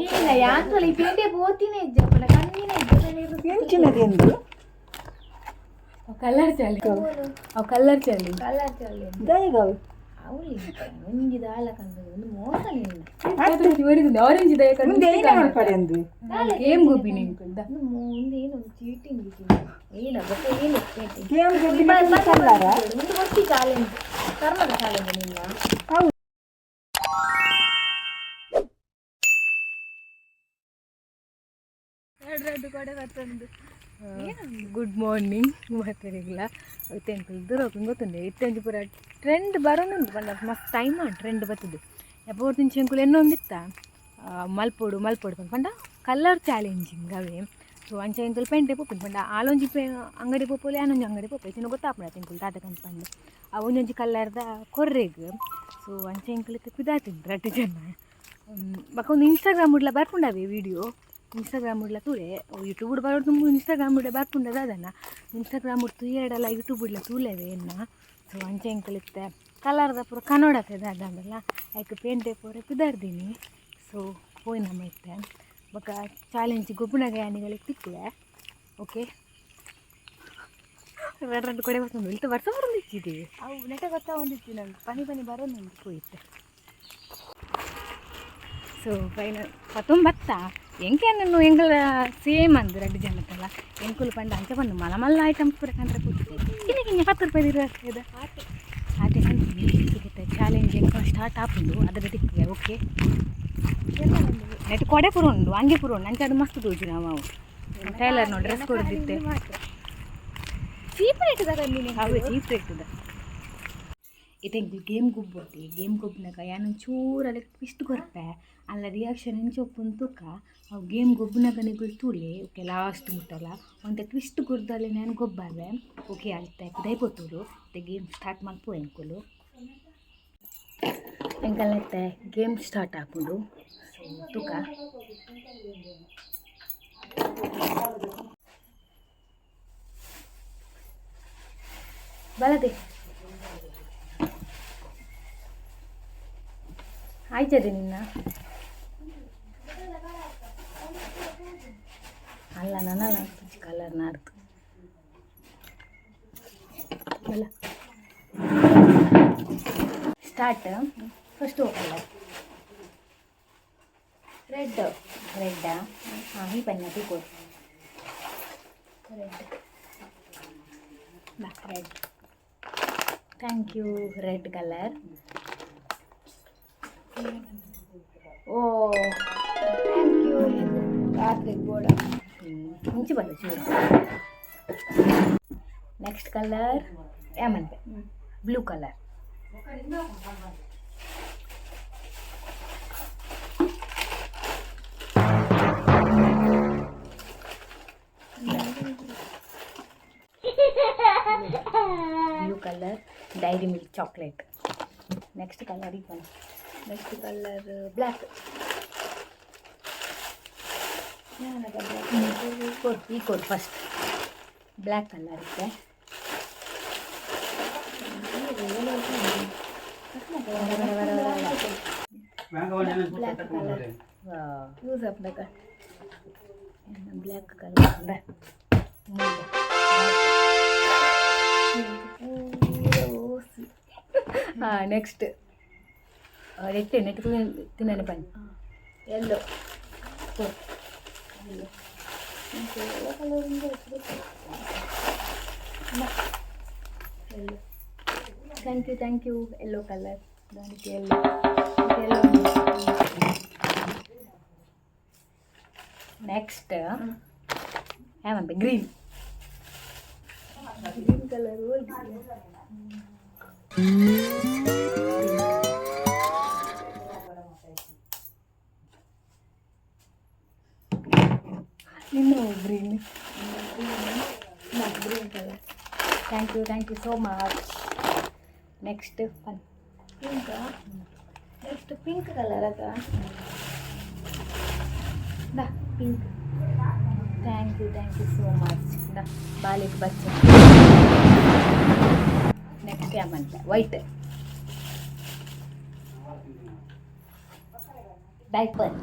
ಇಲ್ಲ ಯಾಂತೋಲ ಈ ಪೇಟೆ ಪೋತಿನ ಇಜ್ಜಪ್ಪನ ಕಣ್ಣಿನ ಎಂಚಿನದೆಂದು ಕಲರ್ ಚಾಲಿ ಅವು ಕಲರ್ ಚಾಲಿ ಕಲರ್ ಚಾಲಿ ದಯಗವು ಅವಳು ಒಂಜಿ ದಾಲ ಕಂಡು ಒಂದು ಮೋಸ ನಿನ್ನ ಆರೆಂಜ್ ಮುಂದೆ ಏನೇ ಮಾಡ್ಪಾಡೆಂದು ಗೇಮ್ ಗೋಬಿ ನಿಂಕುಲ್ದ ಮುಂದೆ ಏನು ಚೀಟಿಂಗ್ ಏನ ಬೊಕ್ಕ ಏನು ಪೇಟೆ ಗೇಮ್ ಗೊಬ್ಬಿನ ಕಲ್ಲಾರ ಒಂದು ಗೊತ್ತಿ ಚಾಲೆಂಜ್ ಕರ್ಮದ ಚಾಲೆಂಜ್ ನಿನ್ನ. ಹೌದು. ಗುಡ್ ಮಾರ್ನಿಂಗ್ ಮಾತಾಡಿಲ್ಲ ಇತ್ತೆಂಕುಲು ದೂರ ಗೊತ್ತುಂಡೆ ಇತ್ತೆಂಚು ಪೂರ ಟ್ರೆಂಡ್ ಬರೋನುಂಟು ಪಂಡ ಮಸ್ತ್ ಟೈಮ್ ಟ್ರೆಂಡ್ ಬರ್ತದೆ. ಎಪ್ಪೊರ್ದಿಂಚ ಎಂಕುಲು ಎನ್ನೊಂದಿತ್ತ ಮಲ್ಪೊಡು ಮಲ್ಪೊಡು ಪಂಡ ಪಂಡ ಕಲರ್ ಚಾಲೆಂಜಿಂಗ್ ಅವೇ. ಸೊ ಅಂಚ ಎಂಕುಲು ಪೆಂಟೆ ಪೋಪುಂಡು ಪಂಡ ಆಲೊಂಜಿ ಪೇ ಅಂಗಡಿ ಪೋಪೊಲಿ ಆನೊಂಜಿ ಅಂಗಡಿ ಪೋಪೆ ಇತ್ತಿನ ಗೊತ್ತಾಪುಂಡು ಎಂಕುಲು ದಾದ ಪಂದ್ ಆ ಒಂಜೊಂಜಿ ಕಲರ್ದ ಕೊರ್ರೆಗ್. ಸೊ ಅಂಚ ಎಂಕುಲು ಇತ್ತೆ ಪಿದಾತಿಂಡು ರಡ್ಡ್ ಜನ. ಬೊಕ ಒಂದು ಇನ್ಸ್ಟಾಗ್ರಾಮ್ ಉಡ್ಲ ಬರ್ಪುಂಡವೆ ವೀಡಿಯೋ ಇನ್ಸ್ಟಾಗ್ರಾಮ್ ಉಡ್ಲ ತೂಲೆ ಯೂಟ್ಯೂಬ್ ಬರೋದು ತುಂಬ ಇನ್ಸ್ಟಾಗ್ರಾಮ್ ಉಡ್ಲ ಬರ್ಪುಂಡದ ಅದನ್ನ ಇನ್ಸ್ಟಾಗ್ರಾಮ್ ಉಡ್ ತೂಯೆರಡಲ ಯೂಟ್ಯೂಬ್ ಉಡ್ಲ ತೂಲೆವೆ ಎನ್ನ. ಸೊ ಅಂಚ ಎಂಕುಲು ಇತ್ತೆ ಕಲರ್ದ ಪೂರ ಕನ್ನಡತೆ ದಾದಂಡಲ ಐಕ್ ಪೇಂಟೆ ಪೂರ ಪಿದಾರ್ದೀನಿ. ಸೊ ಪೋಯಿ ನಮ್ಮ ಇತ್ತೆ ಬೊಕ ಚಾಲೆಂಜ್ ಗೊಬ್ಬುನಗ ಯಾನಿಗಳಿಗೆ ತಿಕ್ಕುವೆ. ಓಕೆ, ರಡ್ಡ್ ರಡ್ಡ್ ಕೊಡೆ ಬರ್ತುಂಡು ಇಲ್ತ ವರ್ಷ ಬರೊಂದಿತ್ತಿದ್ದೀವಿ. ಅವು ನೆಟ ಗೊತ್ತಾ ಒಂದಿತ್ತು ನಂಗೆ ಪನಿ ಪನಿ ಬರೋನುಂಟು. ಪೋಯಿತ್ತೆ. ಸೊ ಫೈನಲ್ ಪತ್ತೊಂಬತ್ತ ಎಂಕೆ ನನ್ನು ಎಂಕಲ ಸೇಮ್ ಅಂದ್ ರಡ್ಡ್ ಜನಕ್ಕಲ್ಲ ಎಂಕುಲು ಪಂಡ ಅಂಚ ಪಂಡ ಮಲ್ಲ ಮಲ್ಲ ಐಟಮ್ಸ್ ಪೂರ ಕಂಡ್ರೆ ಕೂತಿದ್ದೆ ಕಿನ್ನ ಕಿನ್ನ 10 ರೂಪಾಯಿ ಇರುವ ಆತೆ ಆತೆ. ಚಾಲೆಂಜ್ ಎಂಕ ಸ್ಟಾರ್ಟ್ ಆಪುಂಡು ಅದರ ತಿಕ್ಕುವೆ. ಓಕೆ, ನೆಟ್ ಕೊಡೆ ಪೂರ ಉಂಡು ಅಂಗಿ ಪೂರ ಉಂಡು ಅಂಚ ಅದು ಮಸ್ತ್ ತೋಜು. ನಾವು ಅವು ಟೈಲರ್ ನೋಡಿ ಡ್ರೆಸ್ ಕೊಡ್ದಿತ್ತೆ. ಚೀಪ್ ರೇಟ್ ತಗೊಂಡಿನಿ. ಅವೆ ಚೀಪ್ ರೇಟ್ ಇದೆ. ಇತ್ತೆ ಎಂಕುಲು ಗೇಮ್ ಗೊಬ್ಬೊತ್ತಿ ಗೇಮ್ ಗೊಬ್ಬುನಗ ಯಾನ್ ಒಂಚೂರು ಅಲ್ಲ ಟ್ವಿಸ್ಟ್ ಕೊರ್ಪೆ ಅಲ್ಲ ರಿಯಾಕ್ಷನ್ ಎಂಚ ಉಪ್ಪುಂದು ತೂಕ. ಅವು ಗೇಮ್ ಗೊಬ್ಬುನಗ ನಿಗುಲು ತೂಲೆ. ಓಕೆ, ಲಾಸ್ಟ್ ಮುಟ್ಟಲ ಒಂತೆ ಟ್ವಿಸ್ಟ್ ಕೊರ್ದಲೆ ನಾನು ಗೊಬ್ಬಾವೆ. ಓಕೆ, ಅಲ್ತ ಪಿದಾಯಿ ಪೋತುಲು. ಇತ್ತೆ ಗೇಮ್ ಸ್ಟಾರ್ಟ್ ಮಲ್ಪುವ ಎಂಕುಲು. ಎಂಕಲ್ನ ಇತ್ತೆ ಗೇಮ್ ಸ್ಟಾರ್ಟ್ ಆಪುಂಡು. ಸೊ ತೂಕ. ಬಲದೆ ಆಯ್ತದೆ ನಿನ್ನ ಅಲ್ಲ ನನ್ನಲ್ಲ ಕಲರ್ ನಾಡ್ದು ಬಲ. ಸ್ಟಾರ್ಟ್. First colour? Red. ರೆಡ್ಡಾ? ಹಾಂ, ಈ ಪನ್ನ ತೂಕೋಡು. Red. Red, thank you. Red colour. Oh, thank you. ರಾತ್ರಿಗೆ ಬೋಡ. ಮುಂಚೆ ಬಲ್ಲ ಚೂರು. ನೆಕ್ಸ್ಟ್ ಕಲರ್ ಏಮನ್ಪೆ? Blue colour. Blue colour Dairy Milk chocolate. Next colour ಈಗ? Next colour black. ಕೊಡು, ಈ ಕೊಡು ಫಸ್ಟ್. ಬ್ಲ್ಯಾಕ್ ಕಲರ್ ಇದೆ. ಬರ ಬರ ಬರ. ಬ್ಲ್ಯಾಕ್ ಕಲರ್ ಯೂಸ್ ಆಪ್ನಗ. Black colour. ಪೂರ ಓಸಿ. ಹಾಂ, ನೆಕ್ಸ್ಟ್ ನೆಟ್ ನೆಟ್ ತಿನ್ನನೆ ಪನ್ನಿ. ಎಲ್ಲೋ. ಕೊಡು. Yellow colour. Yellow. Thank you, thank you. Yellow colour దానికి ಎಲ್ಲೋ ಎಲ್ಲೋ. ನೆಕ್ಸ್ಟ್ ಏಮಂತೆ? ಗ್ರೀನ್. Green colour. ನಿನ್ನ green. Green colour. Thank you, thank you so much. Next fun. Pink. Next pink colour ಅದ. ದಾ pink. Thank you, thank you so much. ದಾ ಬಾಲಿಗೆ ಬಚ್ಚ. Next ಯಾಮಂತೆ? White. Diaper.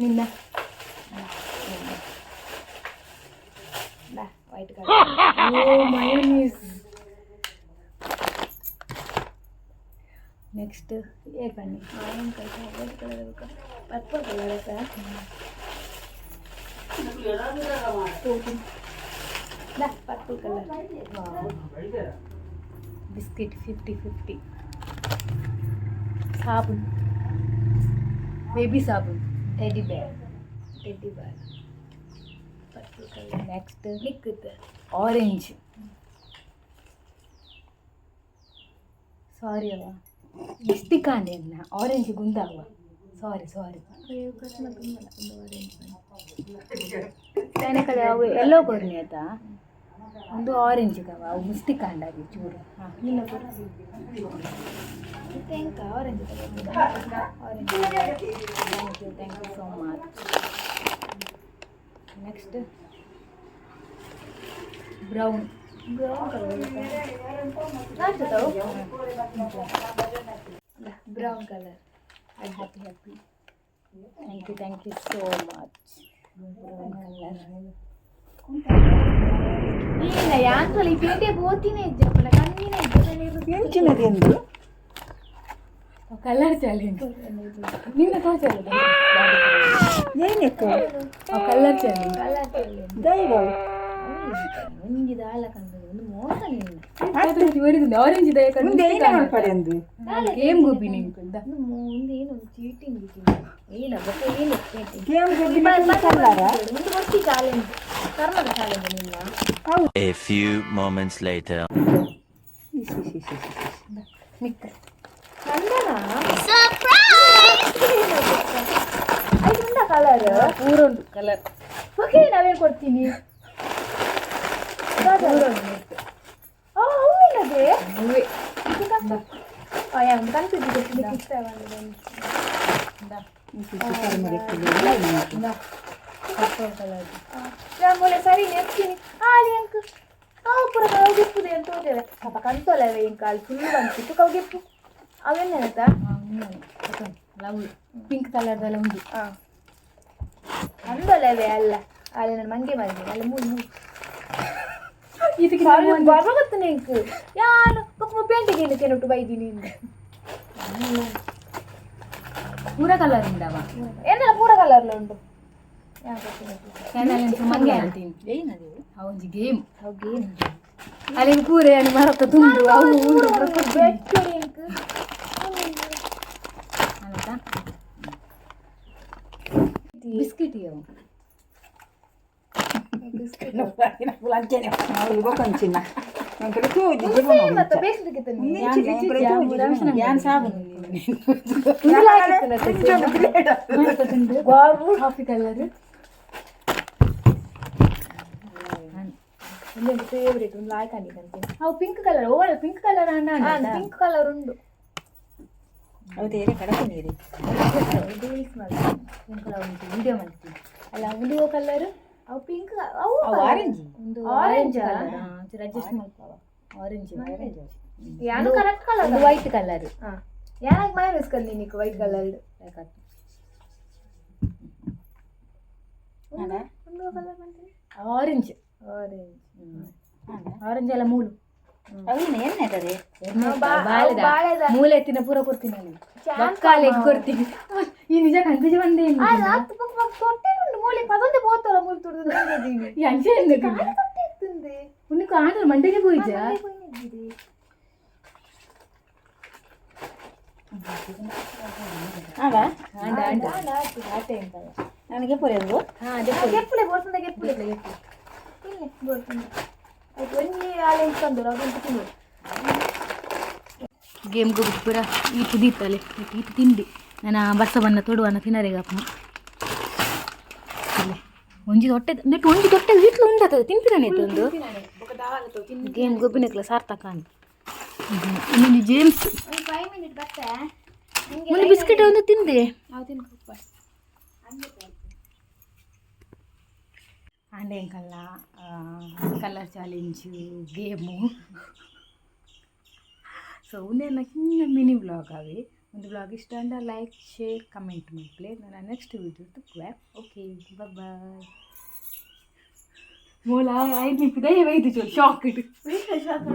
ನಿನ್ನ. White colour. ಓ, mayonnaise. Next ಏ ಬನ್ನಿ. ವೈಟ್ ಕಲರ್ ಬೇಕು, purple colour sir. Purple colour. Biscuit 50-50. ಸಾಬೂನ್, ಬೇಬಿ ಸಾಬೂನ್. Teddy bear, teddy bear, purple colour. Next. ಲಿಕ್ಕುತ್ತೆ. Orange. ಸಾರಿ ಅವ, ಮಿಸ್ಟಿಕಾನೆ ಅನ್ನ ಆರೆಂಜ್ ಗುಂದಾವ. ಸಾರಿ ಸಾರಿ. ಅಯ್ಯೋ ಕೃಷ್ಣ, ತುಂಬ ಒಂದು ಆರೆಂಜ್. ಕಡೆ ಅವು ಎಲ್ಲೋ ಕೊರ್ನಿ ಆಯ್ತಾ? ಒಂದು ಆರೆಂಜ್ ಕವ, ಅವು ಮಿಸ್ಟಿಕ್ ಅಂಡಾಗಿ ಚೂರು. ಹಾಂ, ನಿನ್ನ ಕೊಡು. ಮತ್ತೆ ಎಂಕ orange, orange. Thank you, thank you so much. Next brown. Brown colour last. ತಾವು brown colour. Happy, happy. Thank you, thank you so much. Brown colour. ಇಲ್ಲ, ಯಾಂತಲ ಈ ಪೇಟೆ ಪೋತಿನ ಇಜ್ಜಪ್ಪನ ಕಣ್ಣಿನ. ಎಂಚಿನದೆಂದು? Colour challenge. ನಿನ್ನ ತೋಚಲ್ಲ. ಏನಕ್ಕೆ? Colour challenge. ಕಲರ್. ದೈವ. ಒಂಜಿ ದಾಲ ಕಂಡು ಒಂದು ಮೋಸ ನಿನ್ನ. ಆರೆಂಜ್ ಇದೆ. ಮುಂದೆ ಏನು ಮಲ್ಪಡೆಂದು? ಗೇಮ್ ಗೋಬಿ ನಿಂಕುಂದ. ಒಂದು ಏನು ಚೀಟಿಂಗ್ ಏನ ಬೊಕ್ಕ ಏನು ಚೀಟಿಂಗ್? ಗೇಮ್ ಗೊಬ್ಬಿನ ಕಲ್ಲಾರ. ಒಂದು ಕೊಟ್ಟಿ ಚಾಲೆಂಜ್, ಕರ್ಮದ ಚಾಲೆಂಜ್ ನಿನ್ನ. A few moments later. Is, is, is, is, is. ಮಿಕ್ಕ. ಚಂದನ ಐದು ಉಂಡ ಕಲರ್. ಪೂರೊಂದು ಕಲರ್. ಓಕೆ, ನಾವೇನು ಕೊಡ್ತೀನಿ? ಆ, ಹೂವಿನದೇ. ಹೂವೆ. ಕನ್ಪಿದ್ದು ಇಷ್ಟ. Is, is, ಕರ್ಮದಕ್ಕೆ ಇಲ್ಲ ಏನು. Purple colour. ರಂಗೋಲೆ ಸರಿ ನೆಪ್ತೀನಿ ಆಲಿ ಅಂಕ್ ಅವು ಪೂರ ಕೌಗೆಪ್ಪುದೆ ಅಂತ ಹೋದೇವೆ ಪಾಪ ಕಂತೋಲವೆ ಇಂಕ ಅಲ್ಲಿ ಫುಲ್ ಬಂತಿತ್ತು ಕೌಗೆಪ್ಪು ಅವೇನು ಆಯ್ತಾ? ಲವ್ ಪಿಂಕ್ ಕಲರ್ದೆಲ್ಲ ಉಂಟು. ಹಾಂ, ಕಂದೋಲವೆ ಅಲ್ಲ, ಅಲ್ಲಿ ನಾನು ಮಂಗೆ ಮಂಗೆ ಅಲ್ಲ ಮೂರು ಮೂರು. ಇದಕ್ಕೆ ಬರಗತ್ತು ನಿಂಕು ಯಾನು ಕೊಪ್ಪ ಪೇಂಟಿಗೆ ಏನು ಕೆನೊಟ್ಟು ಬೈದಿನಿ. ಪೂರ ಕಲರ್ ಉಂಡವ. ಏನೆಲ್ಲ ಪೂರ ಕಲರ್ಲ ಉಂಟು. ಮಂಗೆ ಅಂತೀನಿ ಅವಂಜಿ ಗೇಮ್. ಅಲ್ಲಿ ಪೂರೆ అని ಮರತ್ತ ತುಂಡು ಅವು ಉಂಡು ಪೂರ ಕೊಡ್ತೀನಿ. ಅಲ್ಲಾ, ಬಿಸ್ಕೆಟ್ ಅವು. ನಾವು ಇವ ಕೊಂಚಿನ ಎಂಕಲೆ ತೂಜಿ ಜೀವನ. ಮತ್ತೆ ಬೇಯಿಸ್ಲಿಕ್ಕೆ. ಯಾನ್ ಸಾಬೂನು. ಮರತ್ತ ತುಂಡು ಕಾಫಿ ಕಲರ್. ಒಂದು ಫೇವ್ರೇಟ್ ಒಂದು ಲಾಯ್ಕ್ ಅಂತೀನಿ. ಅವು ಪಿಂಕ್ ಕಲರ್ ಓವಳ ಪಿಂಕ್ ಕಲರ್ ಅಣ್ಣ. ಪಿಂಕ್ ಕಲರ್ ಉಂಡು. ಹೌದು, ಏರೆ ಕಡಪು ನೀರು. ರೀಲ್ಸ್ ಮಾಡ್ತೀನಿ. ಪಿಂಕ್ ಕಲರ್ ಉಂಟು, ವಿಡಿಯೋ ಮಾಡ್ತೀನಿ ಅಲ್ಲ. ಒಂದು ಕಲರ್. ಅವು ಪಿಂಕ್ ಅವು. ಅವು ಆರೆಂಜ್. ಒಂದು ಆರೆಂಜ್. ಆರೆಂಜ್ ಕಲರ್, ಅಡ್ಜಸ್ಟ್ ಮಾಡ್ಕೋ, ಆರೆಂಜ್. ಯಾನು ಕರೆಕ್ಟ್ ಕಲರ್. ಒಂದು ವೈಟ್ ಕಲರ್. ಹಾ, ಯಾನಾಗ ಮೈನಸ್ ಕಲ್ಲಿ ನಿಕ್ ವೈಟ್ ಕಲರ್. ಒಂದು ಕಲರ್ ಬಂತೀನಿ. ಆರೆಂಜ್. ಆರೆಂಜ್. ಆರೆಂಜ್ ಎಲ್ಲ ಮೂಲು. ಅವು ಎಣ್ಣೆ ಅದೇ. ಬಾಳೆದ. ಬಾಳೆದ. ಮೂಲೆ ಎತ್ತಿನ ಪೂರ ಕೊಡ್ತೀನಿ ನಾನು. ಬಕ್ಕಾಲ ಎಗ್ ಕೊಡ್ತೀನಿ. ಈ ನಿಜ ಕನ್ಫ್ಯೂಸ್ ಬಂದೇ ಇಲ್ಲ. ತೊಟ್ಟೆ ಉಂಟು ಮೂಲೆ ಪದೊಂದೇ ಪೋತಲ್ಲ ಮೂಲೆ ತುರ್ದು. ಈ ಅಂಚೆ ఎందుకు? ತೊಟ್ಟೆ ಇತ್ತುಂದೆ. ಉನ್ನకు ಆಂಧ್ರ ಮಂಡೆಗೆ ಪೋಯಿಜಾ? ಹೋಯ್ನಿದ್ದಿದೆ. ಅವ. ಆಂಡ ಆಂಡ. ಆಟೆ ಎಂತಲ್ಲ. ನನಗೆ ಪೊರೆಂದು. ಹಾ, ಅದೇ. ಗೆಪ್ಪುಲೆ ಬೋರ್ತುಂದ, ಗೆಪ್ಪುಲೆ ಇಲ್ಲ ಬೋರ್ತುಂದ. ಆಯ್ತು, ಒಂಜಿ ಆಲೆ ಇತ್ತಂದು ಅವೆಂತ ತಿಂದು. ಗೇಮ್ ಗೊಬ್ಬರ ಪೂರ ಈತು ದೀತಲೆ ಈತು ತಿಂಡಿ ನನ್ನ ಬರ್ಸ ಬನ್ನ ತೊಡುವನ ತಿನ್ನರೆಗಪ್ಪ. ಒಂಜಿ ತೊಟ್ಟೆ ನೆಟ್ ಒಂಜಿ ತೊಟ್ಟೆ ಈತ್ಲು ಉಂಡಾತದೆ ತಿನ್ಪಿನ ಒಂದು ಗೇಮ್ ಗೊಬ್ಬಿನಕ್ಲ ಸಾರ್ಥಕ ಅಂತ. ಇನ್ನೊಂದು ಜೇಮ್ಸ್. ಒಂದು 5 ಮಿನಿಟ್ ಬರ್ತೆ. ಒಂದು ಬಿಸ್ಕೆಟ್ ಒಂದು ತಿಂದೆ. ನಾವು ತಿನ್ಕೊಪ್ಪ. ಆಂಡೆ ಎಂಕಲ್ಲ colour challenge game ಸೊ ಉಂದೆನ ಕಿನ್ನ ಮಿನಿ ವ್ಲಾಗ್ ಆವೆ. ಒಂದು ವ್ಲಾಗ್ ಇಷ್ಟ ಅಂಡ ಲೈಕ್, ಶೇರ್, ಕಮೆಂಟ್ ಮಲ್ಪಲೆ. ನಾನು ನೆಕ್ಸ್ಟ್ ವೀಡಿಯೋ ತುಪ್ಪುವೆ. Okay, bye. ಮೋಲ ಐದು ನಿಮಿಷ ದಯ ವೈದು ಚೋಲ್ ಶಾಕ್ ಇಟ್ಟು. ಶಾಕ್.